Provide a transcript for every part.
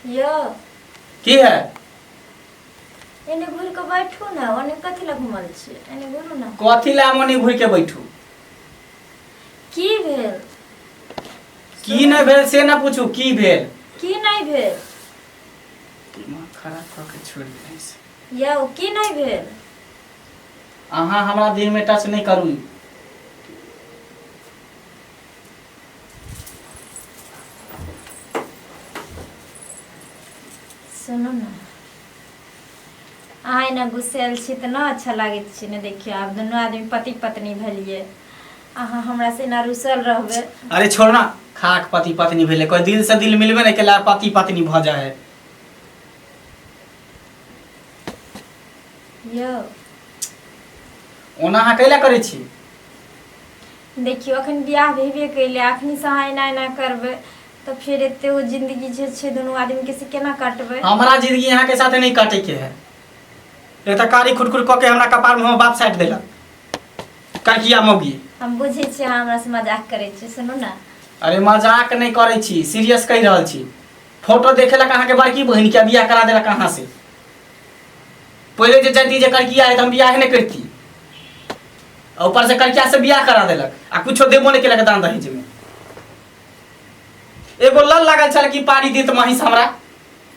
यौ। की है? एने घुरि कऽ बैठू ने, ओने कथी लए घुमल छियै? एने घुरू ने। कथी लए हम ओने घुरि के बैठू? की भेल? की नहि भेल से ना पूछू, की भेल? की नहि भेल? दिमाग खराब कऽ के छोड़ि देने छै। यौ, की नहि भेल? अहाँ हमरा देहमे टच नहि करू। सुनू ने, अहाँ एना गुस्सायल छी तऽ नहि अच्छा लागैत छै ने। देखियौ, आब दुनू आदमी पति पत्नी भेलियै, अहाँ हमरा से एना रुसल रहबै? अरे छोड़ ना, खाक पति पत्नी भेलै, कोई दिल से दिल मिलबे नहीं केला, पति पत्नी भऽ जाए है। यौ। ओना अहाँ कैला करै छी? देखियौ, अखन बियाह भेबे कैले, अखनी से अहाँ एना एना करबै तऽ फेर एते ओ जिंदगी जे छै दुनू आदमी के से केना काटबै? हमरा जिंदगी अहाँ के साथे नहीं काटे के है। एक तऽ कारी खुटखुट कऽ के हमरा कपार में हमर बाप साटि देलक, करकिया मौगी। हम बुझै छियै अहाँ हमरा से मजाक करै छी। सुनू ने। अरे मजाक नहीं करै छी, सीरियस कहि रहल छी। फोटो देखेलक अहाँके बड़की बहिन के, बियाह करा देलक अहाँ से। पहिले जे जानती जे करकिया है तऽ हम बियाह नहि करती। आ ऊपर से करकिया से बियाह करा देलक आ कुछो देबो नहि केलक दान दहेज में। एगो लल लागल छल कि पानी देत महींस हमरा,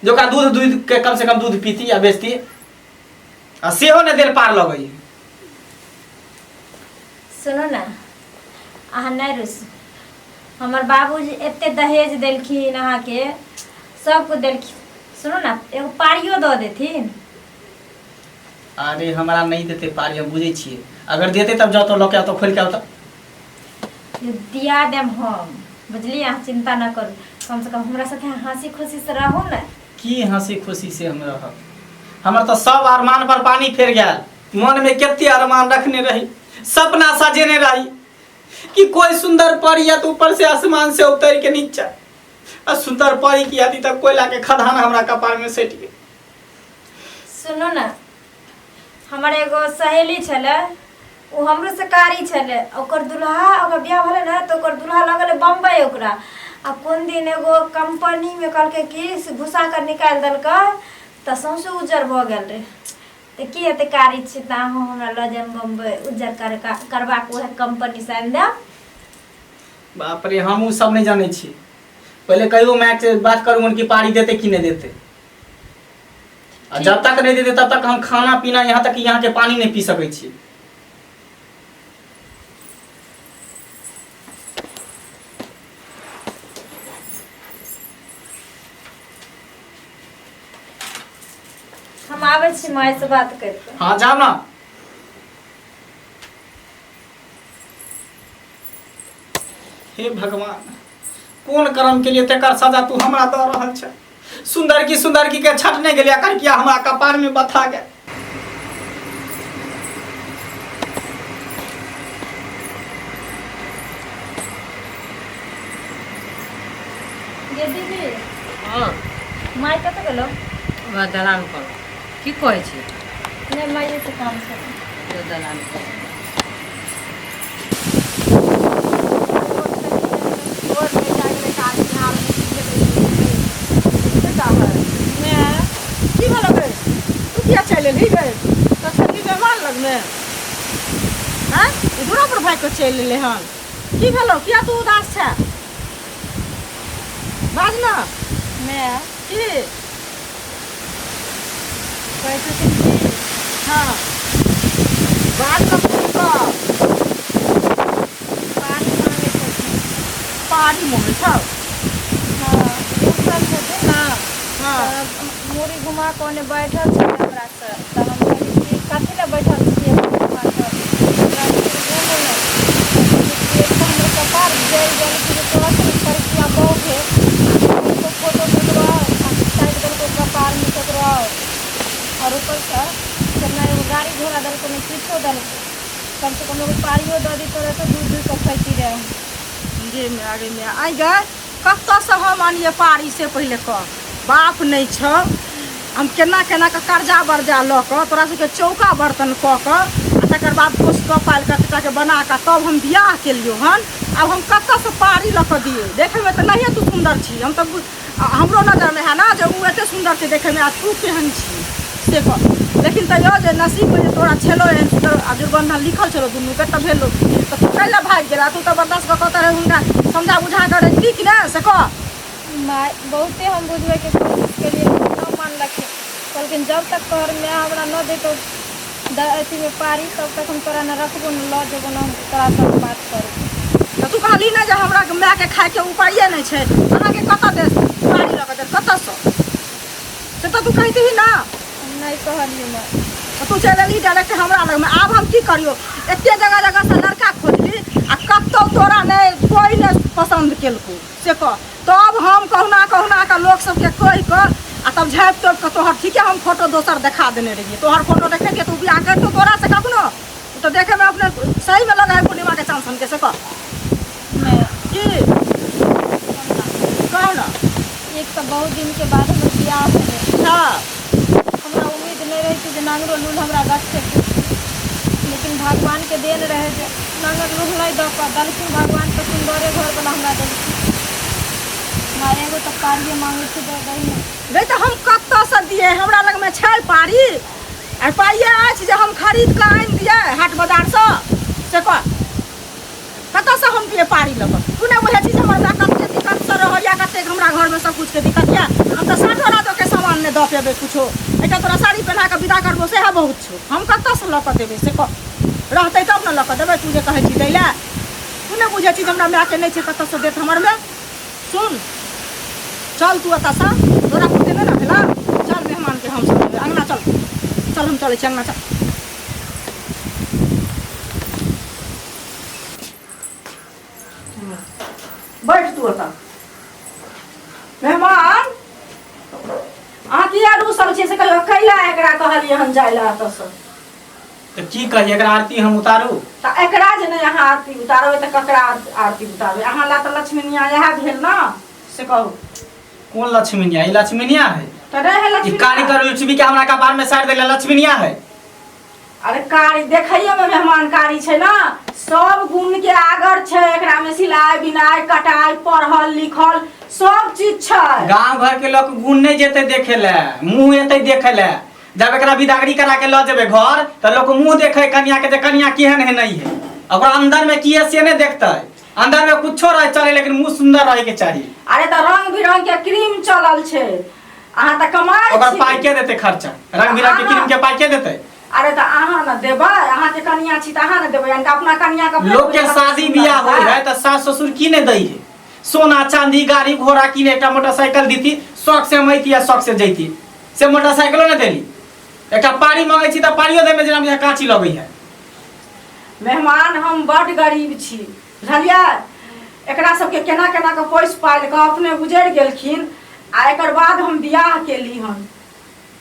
जे ओकरा दूध दूध के कम से कम दूध पीती आ बेचती, आ सेहो नहि देल पार लगै। सुनू ने, अहाँ नहि रुसू। हमर बाबूजी एते दहेज देलखिन अहाँके, सबकुछ देलखिन। सुनू ने, एगो पारियो दऽ देथिन। अरे हमरा नहीं देते पारी, हम बुझै छियै। अगर देते तब जाओ तो लऽ के आओ तो खोलि के आओ तो। दिया देम हम, बुझलियै? अहाँ चिंता न करू। कम से कम हमरा साथे हंसी खुशी से रहू ने। की हंसी खुशी से हम रहब? हमर तऽ सब अरमान पर पानी फेर गेल। मन में कते अरमान रखने रही, सपना सजेने रही कि कोई सुंदर परी या तो ऊपर से आसमान से उतर के नीचा, आ सुंदर परी की आती तब कोयला के खदान हमरा कपार में सटि गेल। सुनू ने, हमर एगो सहेली छलै, ओ हमरो से कारी छलै। ओकर दुल्हा, ओकर बियाह भेलै ने तऽ ओकर दुल्हा लऽ गेलै बम्बई ओकरा, आ कोन दिन एगो कंपनीमे कहलकै कि से घुसा कऽ निकालि देलकै तऽ सौंसे उज्जर भऽ गेल रहै। तऽ की एते कारी छी तऽ अहूँ हमरा लऽ जायब बम्बई, उज्जर करबा कऽ उएह कंपनीसँ आनि देब। बाप रे, हम उ सब नहीं जानै छी। पहिले कहियो माय से बात करू कि पारी देते कि नहीं देते, आ जब तक नहीं देते तब तक हम खाना पीना, यहाँ तक कि यहाँ के पानी नहीं पी सकै छी। हम आबै छी माय से बात करि कऽ। हाँ, जाओ ना। हे भगवान, कोन कर्म के लिए तेकर सजा तू हमरा दऽ रहल छ? सुंदर की के छटने गेलिया, करकिया हमरा कपार में बथा गेल। गे दीदी। हँ। माय कतऽ गेलो? हमरा दलान पर। की कहै छी? नहि, माइए से काम छै। जो दलान पर। की भेलो गे? तू किया चलि एलही गे? तो छली मेहमान लगमे हैं, ई दूरा पर भागि कऽ चलि एलै हन। की भेलो? किया तू उदास छै? बाज न। माय। की? कहै छथिन की? हँ, बाज न, की कह? पानी मांगै छथिन। पानी मंगै छौ? हँ, रुसल छथिन ने। हँ। तऽ मूड़ी घुमा कऽ ओने बैठल छलै हमरासँ, तऽ हम कहलियै कि कथी लए बैठल छियै मूड़ी घुमा कऽ? हमरा घुमू ने। तऽ हमर कपार जरि गेल कि जे तोरा सनक परकिया बहु भेल, आ फोटो ककरो आओर आ साटि देलकै कपारमे ककरो आओर। आओर ऊपरसँ से नहि एगो गाड़ी घोड़ा देलकै, नहि किछो देलकै। कमसँ कम एगो पारियो दऽ दी तोरा तऽ दूध दूहि कऽ खैती रहए। गे माय, गे माय, आइ गे कतऽसँ हम आनियै पारी से पहिले कह। बाप नहि छौ, हम केना केना कऽ कर्जा बर्जा लऽ कऽ तोरा सबके चौका बर्तन कऽ कऽ आ तकर बाद पोसि कऽ पालि कऽ एतेटाके बना कऽ तब हम बियाह केलियौ हन। आब हम कतऽसँ पारी लऽ कऽ दियै? देखैमे तऽ नहिए तू सुन्दर छी। हम तऽ हमरो नजरमे है ने जे ओ सुन्दर छै देखैमे आ तू केहन छी से कह लेकिन तैयो जे नसीबमे जे तोरा छेलो एहन सुन्दर आ जुड़बन्धन लिखल छलो दुनूके तऽ भेलो तऽ तू कैला भागि गेला तू तऽ बर्दाश्त कऽ कऽ तऽ हुनका समझा बुझा कऽ रखती कि नहि से कह माय बहुते हम बुझबैके कोशिश केलियै लेकिन न मानलखिन कहलखिन जब तक तोहर माय हमरा न देतौ अथीमे पारी तब तक हम तोरा न रखबो न लऽ जेबो न हम तोरा साथ बात करबो तऽ तू कहली ने जे हमरा मायके खायके उपाये नहि छै अहाँके कतऽ देत पारी लऽ कऽ देत कतऽसँ से तऽ तू कहितही ने हम नहि कहलियै माय तऽ तू चलि एलही डायरेक्ट हमरा लगमे आब हम की करियौ एते जगह जगहसँ लड़का खोजली आ कतहु तोरा नहि कोइ नहि पसन्द केलकौ से कह तब हम कहुना कहुना कऽ लोक सबके कहि कऽ आ तब झाँपि तोपि कऽ तोहर ठीके हम फोटो दोसर देखा देने रहियै तोहर फोटो देखेतियै तऽ ओ बियाह करितौ तोरासँ कखनो ओ तऽ देखैमे अपने सहीमे लगै है पूर्णिमाके चाँद सनके से कह नहि की कहू ने एक तऽ बहुत दिनके बाद हमर बियाह भेलै हँ हमरा उम्मीद नहि रहै कि जे नांगरो लूल हमरा रखेतै लेकिन भगवानके देन रहै जे नांगर लूल नहि दऽ कऽ देलखिन भगवान तऽ सुन्दरे घरवला हमरा देलखिन माय एगो तऽ पारिए मांगै छी दऽ दही ने नहि तऽ हम कतऽसँ दियै हमरा लगमे छै पारी आ पाइए अछि जे हम खरीद कऽ आनि दियै हाट बाजारसँ से कह कतऽसँ हम दियै पारी लऽ कऽ तू नहि बुझै छी जे हमर माय कतेक दिक्कतसँ रहैया कतेक हमरा घरमे सबकिछुके दिक्कत यऽ हम तऽ साठो रातोके सामान नहि दऽ पेबै कुछो एकटा तोरा साड़ी पहिना कऽ विदा करबो सएह बहुत छौ हम कतऽसँ लऽ कऽ देबै से कह रहतै तब ने लऽ कऽ देबै तू जे कहै छी दै लए तू नहि बुझै छी जे हमरा मायके नहि छै कतऽसँ देत हमर माय सुन चल तू एतऽसँ तोरा पुते नहि ने भेलौ चल मेहमानके हम सब देबै अङ्गना चल चल हम चलै छी अङ्गना चल बैठ तू ओतऽ मेहमान अहाँ किया रूसल छियै से कहियो कैला एकरा कहलियै हन जाय लए एतऽसँ तऽ की कही एकरा आरती हम उतारू तऽ एकरा जे नहि अहाँ आरती उतारबै तऽ ककरा आरती उतारबै अहाँ लए तऽ लक्ष्मीनिया इएह भेल ने से कहू कोन लक्ष्मीनिया ई लक्ष्मीनिया है तऽ नहि है ई लक्ष्मीनिया कारीगर लक्ष्मी के हमरा कपार में साटि देले लक्ष्मीनिया है अरे कारी देखैये में मेहमान कारी छै ने सब गुण के आगर छै एकरा में सिलाई बिनाई कटाई पढ़ल लिखल सब चीज छै गांव घर के लोग गुण नहीं जेते देखे ले मुंह एते देखे ले जब एकरा बिदागरी करा के ल जेबे घर तो लोग मुंह देखे कन्या के जे कन्या केहन है नहीं है ओकरा अंदर में की है से नहीं देखते अंदर में कुछो रहे चले लेकिन मुंह सुंदर रहे के चाहिए अरे तऽ रंग बिरंग के क्रीम चलल छै अहाँ तऽ कमाइ ओकर छी पाई के देते खर्चा रंग बिरंग के क्रीम के पाई के देते अरे तऽ अहाँ ने देबै अहाँके कनिया छी तऽ अहाँ ने देबै अनका अपना कनिया के अपने लोग के बुझल शादी बियाह होय है तऽ सास ससुर की नहीं दै है सोना चांदी गाड़ी घोड़ा की एकटा मोटरसाइकिल दीती शौक से हम अइती आ शौक से जैती से मोटरसाइकिलो नहीं देली एकटा पारी मांगे छी तऽ पारियो दै में जेना बुझाय काँची लगै है मेहमान हम बड गरीब छी बुझलियै एकरा सबके केना केना कऽ पोसि पालि कऽ अपने गुजरि गेलखिन आ एकर बाद हम बियाह केली हन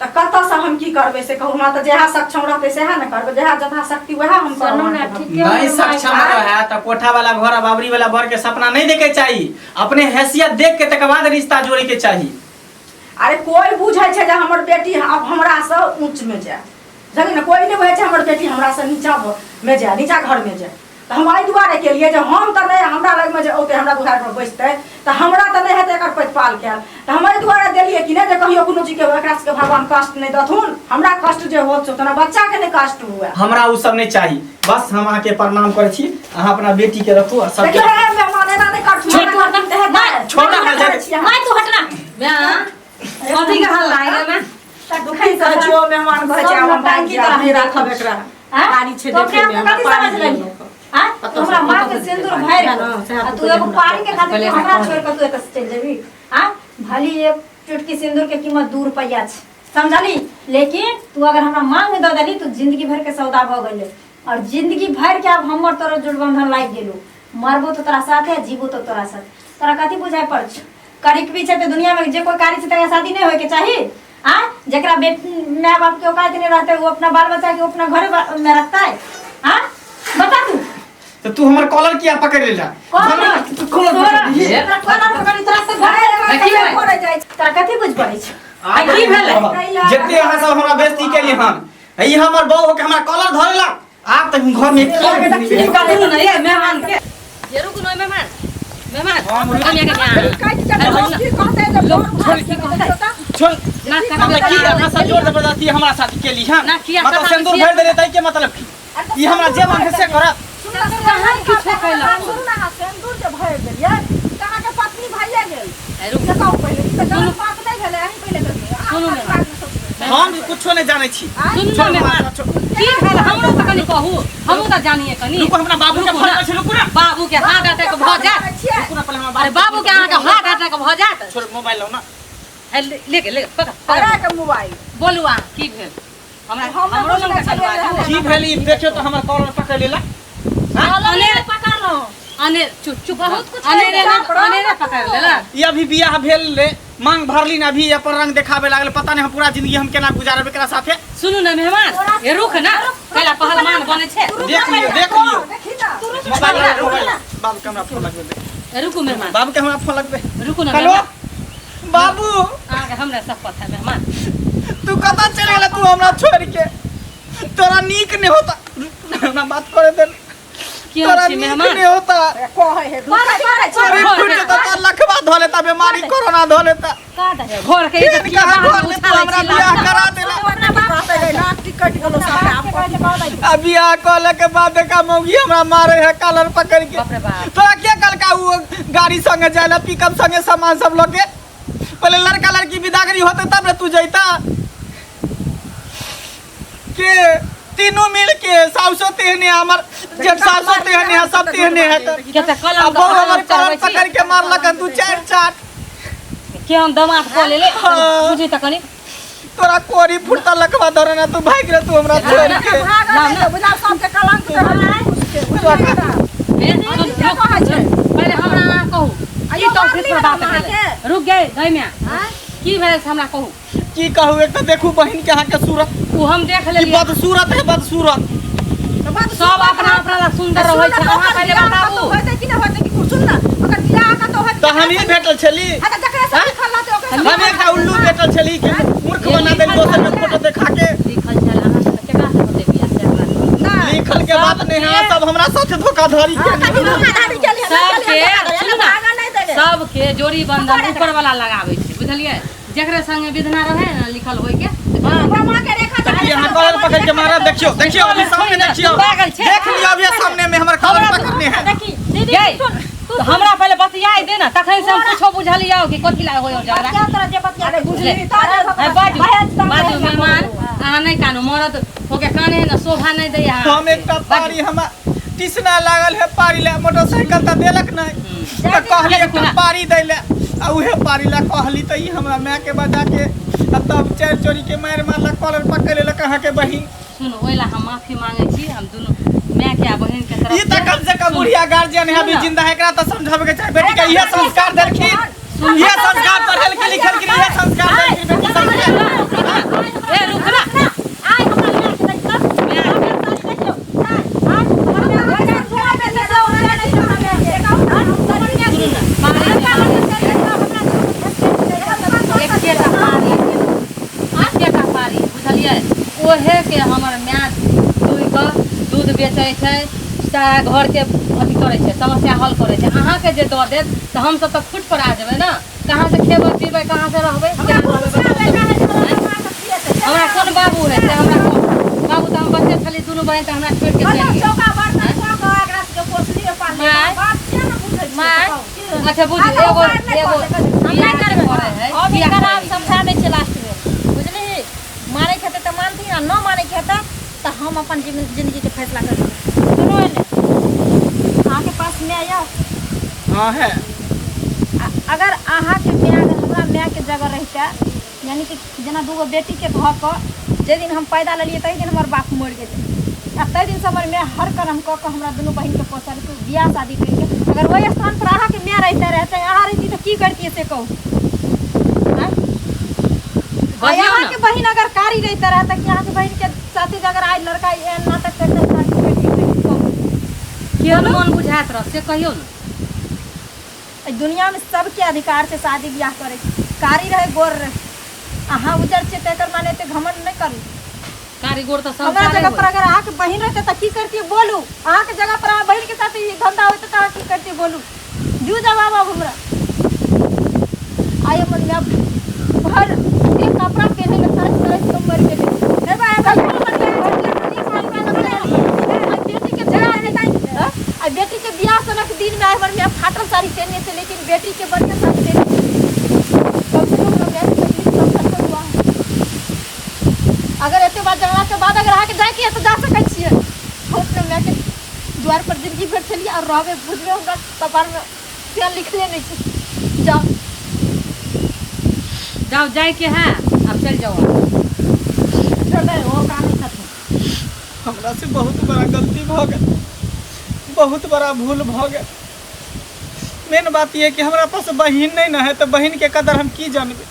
तऽ कतऽसँ हम की करबै से कहू हमरा तऽ जएह सक्षम रहतै सएह ने करबै जएह यथाशक्ति वएह हम सुनू ने करब ठीके नहीं हमर माय सक्षम रहे तऽ कोठा वाला घर आ बाबरी वाला बर के सपना नहीं देखे चाही अपने हैसियत देख के तकर बाद रिश्ता जोड़े के चाही अरे कोइ बुझै छै जे हमर बेटी आब हमरासँ ऊँचमे जाय बुझलियै ने कोइ नहि बुझै छै हमर बेटी हमरासँ नीचा मे जाय नीचा घरमे जाय तऽ हम एहि दुआरे केलियै जे हम तऽ नहि हमरा लगमे जे औतै हमरा दुआरि पर बैसतै तऽ हमरा तऽ नहि हेतै एकर प्रतिपाल कयल तऽ हम एहि दुआरे देलियै कि नहि जे कहियो कोनो चीजके एकरा सबके भगवान कष्ट नहि देथुन हमरा कष्ट जे होत से तेना बच्चाके नहि कष्ट हुए हमरा ओ सब नहीं चाही बस हम अहाँके प्रणाम करै छी अहाँ अपना बेटी के रखू आ सबके देखियौ हे मेहमान एना नहि करथुन छोड़- एना करथुन तऽ हेतै। छोड़ ना, करै छी अहाँ। माय तू हटना माँ कथी के हल्ला है माँ दुखी कहै छियौ मेहमान कहै छै आब हम भागि जायब, नहि राखब एकरा आँय? गाड़ी छै तो अपने देखै मे आप हमरा के कथी पारी समझ लेली दियौ। आँय? कतऽ तू हमरा से माँ कतऽ के से सिंदूर पारी? भरि हँ, गेल सएह आ तऽ तू एगो कहै पारी के खातिर पहिले तू हमरा कह। छोड़ के तू एतऽ से चलि जेबी आँय? भली एक चुटकी सिंदूर के कीमत 2 रुपया छै समझली लेकिन तू अगर हमरा मांग में दऽ देली तो जिंदगी भर के सौदा भऽ गेलै और जिंदगी भर के आब हमर तोरा जुड़बंधन लागि गेलो मरबो तो तोरा साथे जीबो तो तोरा साथे तोरा कथी बुझाइ पड़ छौ करीक भी छै तऽ दुनिया में जे कोई कारी छै तकरा शादी नहीं होय के चाही आ जेकरा माय बाप के औकात नहीं रहते वो अपना बाल बच्चा के अपना घरे में रखता है आ बता तू तो तू हमर कॉलर किया पकड़ लेला कॉलर? तू कॉलर पकड़ लिही। तोरा कॉलर पकड़ी तोरा से घरे देखी भाई। पड़ै जाइ छै। तोरा कथी बुझ पड़ै छौ आ की भेलै? जते अहाँ सब हमरा बेइज्जती केली हन ई हमर बहू के हमरा कॉलर धरेला आब तक घर में कथी ने ये मेहमान के ये रुकू न मेहमान मेहमान हम रुक- हम यहाँ के काटि के लोग की कहतै जे लोग बड़ छोड़ भाई के कहतै तऽ छोड़ ना हमरा की अहाँ सब जोर जबरदस्ती हमरा साथ केली हां ना, किया मतलब कराबै सिंदूर छियै? भरि देले तै के मतलब की ई हमरा जे मन है से करत सुन ना, सुन ना, कहाँ किछो कयलक? सुन ना, सिन्दूर जे भरि देलियै तऽ अहाँके पत्नी भइए गेल। ए, रुक से कहू पहिले, ई तऽ गलत बात नहि भेलै, अहीं पहिले कहियौ। अहाँ सुनू अपना ने। दिमागमे सोचबै। हम कुछो नहीं जानै छी सुनू छोड़ ना मेहमान हमरा, छोड़। की भेल हमरो तऽ कनि कहू हमहूँ तऽ जानिए कनि रुकू हमरा बाबू के रुकू फोन ना। करै छी रुकू ना बाबू के हार्ट अटैक भऽ जायत छियै। रुकू ना पहिले हमरा अरे बाबू के अहाँके हार्ट अटैक भऽ जायत छोड़ मोबाइल लाउ ना हे, ले ले ले पकड़ पकड़ अरे के मोबाइल। बोलू अहाँ की भेल हमरा हमरा हमरो बुझले लग छलै बाजू की भेल ई देखियो तो हमर कॉलर पकड़ लेला अनेर पकड़ लो अनेर चुप चुप बहुत कुछ अनेरे कहि देलक। अनेरे पकड़ लेलक ई अभी बियाह भेल रे मांग भरली ना अभी अपन रंग देखाबे लागल पता नहीं हम पूरा जिंदगी हम केना गुजारब एकरा साथे सुनू ना मेहमान ए रुक ना कैला पहलवान बने छै देख लियो देख लियो देखी ना। मोबाइल मोबाइल बाबू के हमरा फोन लगबे दे ए, रुकू मेहमान बाबू के हमरा फोन लगबे रुकू ना हेलो मेहमान बाबू अहाँके हमरा सब पता है मेहमान तू कतऽ चलि गेला तू हमरा छोड़ के तोरा नीक नहीं होता रुक ना, हमरा बात करे दे क्यों तोरा छी नीक मेहमान नहीं होता कहै है, करे, करे, अरे फूट जेता तो लखवा धो लेता बीमारी कोरोना धो लेता का दहे घर के फिर इज्जत किया कहाँ बाहर घर में में तू उछालै हमरा छी बियाह लात। करा देला अपना बाप कहतै, नाक टिकट गेलौ सबटा, आब कथी बाप आ बियाह कऽ के बाद देखा मौगी हमरा मारे है कलर पकड़ के बाप रे बाप। तोरा के कहलका उ गाड़ी संगे जाय ला पिकअप संगे सामान सब लके पहले लड़का लड़की विदागरी होते तब ने तू जैता के तीनों मिल के साउसो तेहने हमर जेठ सासो तेहने है सब तेहने है तऽ के तऽ कलम आ बहु हमर चढ़बै कलर छी। पकड़ के मारलक हन दू चारि चाट के हम दमाद कऽ लेले हाँ। बुझी तऽ कनि तोरा कोरी फुटता लकवा धरे ना तू भागि रह तू हमरा छोड़ के भागल है तऽ बुझाउ सबके कलंक देबै उसके, बुझलियै ना? ए, सुन, के रुक, कहै छै? पहिले हमरा अहाँ कहू की आइयो टॉपिक पर मारली बात हमरा भेलै अहाँके? रुक गए गई म्या की भेलै से हमरा कहू की कहू एक तऽ देखू बहिन के अहाँके सूरत ओ हम देख ई लेलियै बदसूरत है बदसूरत तऽ बात सब अपना अपना ला सुंदर रहै छै अहाँ पहिले बताबू होतै कि नहि होतै कि सुन ना ओकर बियाह कतौ होतै तऽ हमही भेटल छली हाँ तऽ जकरा से लिखल रहतै ओकरे से हम एकटा उल्लू भेटल छली कि मूर्ख बना देली दोसर के फोटो देखा के लिखल छल अहाँ से तऽ केकरा से होतै बियाह से हमरा नहि लिखल के बात नहीं है सब हमरा साथे धोखाधड़ी हाँ, के कथी धोखाधड़ी केलियै, नहि सबके केलियै, धोखाधड़ी, सुनू ना, भागल नहि देबै। सबके जोड़ी बंधन ऊपर वाला लगाबै छै बुझलियै जकरा संगे विधना रहे ने लिखल होय के हमरा माँ के रेखा तऽ की अहाँ कॉलर पकड़ के मारब देखियो देखियो अभी सामने देखियो पागल छै। देख लियो अभी सामने में हमर कॉलर पकड़ने है देखी दीदी गई सुन तो हमरा पहिले बतियाइ दे ना तखन से हम कुछो बुझलियौ कि कथी ला होय झगड़ा बतिया तोरा जे बतिया अरे बुझली ले। तऽ है बाजू बाजू मेहमान अहाँ नहि कानू मरद होके काने है ना शोभा नहि दैया हम एकटा पारी हमरा टिसना लागल है पारी ले मोटरसाइकिल तऽ देलक नहि तऽ कहली एकटा पारी दै ले आ उहे पारी ला कहली तऽ ई हमरा माय के बजा के आ तब चारि चोरी के मारि मारलक कॉलर पकड़ लेलक अहाँके बहिन सुनू ओहि ला हम माफी मांगे छी हम दुनू माय के आ बहिन के तरफ ई तऽ कम से कम बुढ़िया गार्जियन है अभी जिंदा है एकरा तऽ समझाबे के चाही बेटी के इहे संस्कार देलखिन इहे संस्कार पढ़ेलखिन लिखेलखिन इहे संस्कार देलखिन बेटी सबके ए रुक ना आइ हमरा माय के देखत माय एकेटा पारी एकेटा पारी बुझलियै ओहे के हमर माय दुहि कऽ दूध बेचै छै सारा घरके अथी करै छै समस्या हल करै छै अहाँके जे दऽ देत तऽ हमसब तऽ फुट पर आ जेबै ने कहाँ से खेबै पीबै कहाँ से रहबै हमरा कोन बाबू है से हमरा कोन बाबू तऽ हम बच्चे छली दुनू बहिन तऽ हमरा छोड़ि के चलि गेल माय अच्छा बुझ एगो एगो हम नहि करबै करे है हम बियाह एकरा करे हम समझा दै छियै लास्ट में बुझलिही मानैके हेतै तऽ मानथिन आ न मानैके हेतै तऽ हम अपन जिंदगीके फैसला करबै सुनू एने अहाँके पास माय यऽ हाँ है आ अगर अहाँके माय अगर हमरा मायके जगह रहितै यानी कि जेना दूगो बेटीके धऽ कऽ जाहि दिन हम पैदा लेलियै ताहि दिन हमर बाप मरि गेलै आ ताहि दिनसँ हमर माय हर कर्म कऽ कऽ हमरा दुनू बहिनके पोसलकै बियाह शादी करिके अगर ओहि स्थानपर अहाँके माय रहिते रहतै अहाँ रहिती तऽ की करतियै से कहू आँय? आ बजियौ ने अहाँके बहिन अगर कारी रहिते रहतै कि अहाँके बहिनके साथे जे अगर आइ लड़का एहन नाटक करतै तऽ अहाँ की करतियै से कहू केहन मन बुझाइत रह से कहियौ ने एहि दुनियामे सबके अधिकार छै शादी बियाह करैके कारी रहै गोर रहै अहाँ उजर छियै तऽ एकर माने एते घमंड नहि करू कारी गोर तऽ हमरा संसारे जगह पर होइ अगर अहाँके बहिन रहतै तऽ की करतियै बोलू अहाँके जगह पर अहाँ बहिनके साथ ई धंधा होइतै तऽ अहाँ की करतियै बोलू दियौ जवाब आब हमरा। आइ हमर माय भर एक कपड़ा पहने ले तरस तरस के मर गेलै। हे बा, हे बा, बेटी के बियाह आ बेटी के बियाह सनक दिन में आइ हमर माय फाटल साड़ी पहनने छै, लेकिन बेटी के बढ़िया साड़ी पहने कम से कम हमरा माय के तकलीफ कम खत्म हुआ है। अगर एते बात जानला के बाद अगर अहाँके जाइके है तऽ जा सकै छियै। हम अपना माय के द्वार पर जिंदगी भरि छलियै आओर रहबै, बुझबै हमरा कपारमे तें लिखले नहि छै। जाउ। जाओ, जाए के है अब चल जाओ। चलै ओ कानै छथिन। हमरा से बहुत बड़ा गलती भऽ गेल, बहुत बड़ा भूल भऽ गेल। मेन बात यह कि हमरा पास बहिन नहीं न है, तो बहिन के कदर हम की जानबे?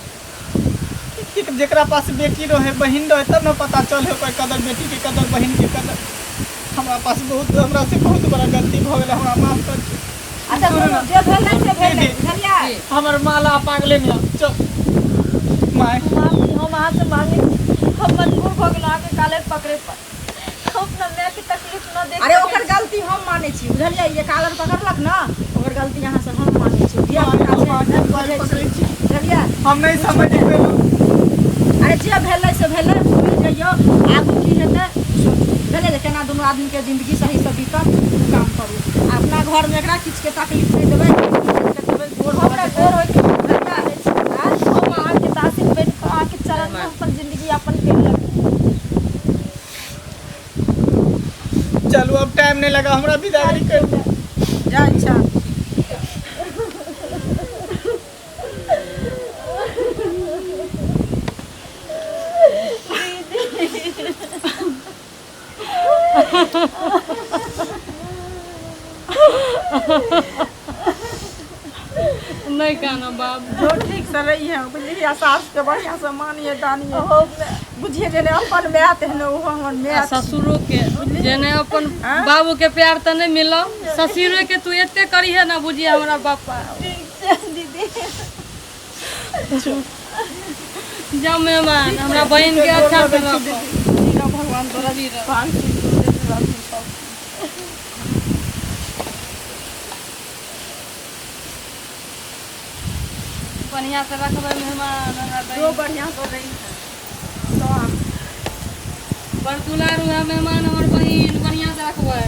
कि जेकरा पास बेटी रहे, बहिन रहे, तब न पता चले ओकर कदर, बेटी के कदर, बहिन के कदर। हमरा पास बहुत, हमरा से बहुत बड़ा गलती भऽ गेल, हमरा माफ कर दियौ। अच्छा सुनू, जे भेलै से भेलै, बुझलियै? हमर माला पागले नहीं, चल माय। माफ, हम अहाँ से मांगे छी, हम मजबूर भऽ गेलहुँ अहाँके कालर पकड़े पर। हम अपना माय के तकलीफ न देख अरे सकै ओकर छी। गलती हम मानै छी, बुझलियै? ये कालर पकड़लक न, ओकर गलती अहाँ से हम मानै छी। धिया पुता छै, नहि बुझै पकड़ै छी, छी। बुझलियै? हम नहीं समझ पेलहुँ। अरे जे भेलै से भेलै, भूलि जइयौ। आगू की हेतै सोचू, बुझलियै? जे केना दुनू आदमीके जिंदगी सहीसँ बीतत, ओ काम करू। आ अपना घरमे एकरा किछुके तकलीफ नहि देबै, किछु देबै, गोर भऽ हमरा जेतै। गोर होइके बुझलियै? आँय? हम अहाँके दासी बनि कऽ अहाँके चरणमे अपन जिंदगी यापन केलक। चलू, अब टाइम नहीं लगा, हमरा विदाई कर दियौ। जा, अच्छा। नहीं कहना बाप। जो ठीक से रहिए, बुझलियै? सासके बढ़िआँ से मानिए तानिए, बुझिए जे नहि अपन माय तेहने ओहो हमर माय आ छी। ससुरो के जेने अपन आँय? बाबू के प्यार तऽ नहीं मिलो, ससुरो के तू एते करिहे ना, बुझिए हमरा बापा। ठीक छै दीदी। जाओ मेहमान, हमरा बहन के अच्छा से रखो। भगवान तोरा जी रहो। पान सिन्दूर सब। बढ़िया से रखबै मेहमान हमरा जो बहिन। बढ़िआँ से रही सब। बड़ दुलारू है मेहमान हमर बहिन, बढ़िया से रखबै।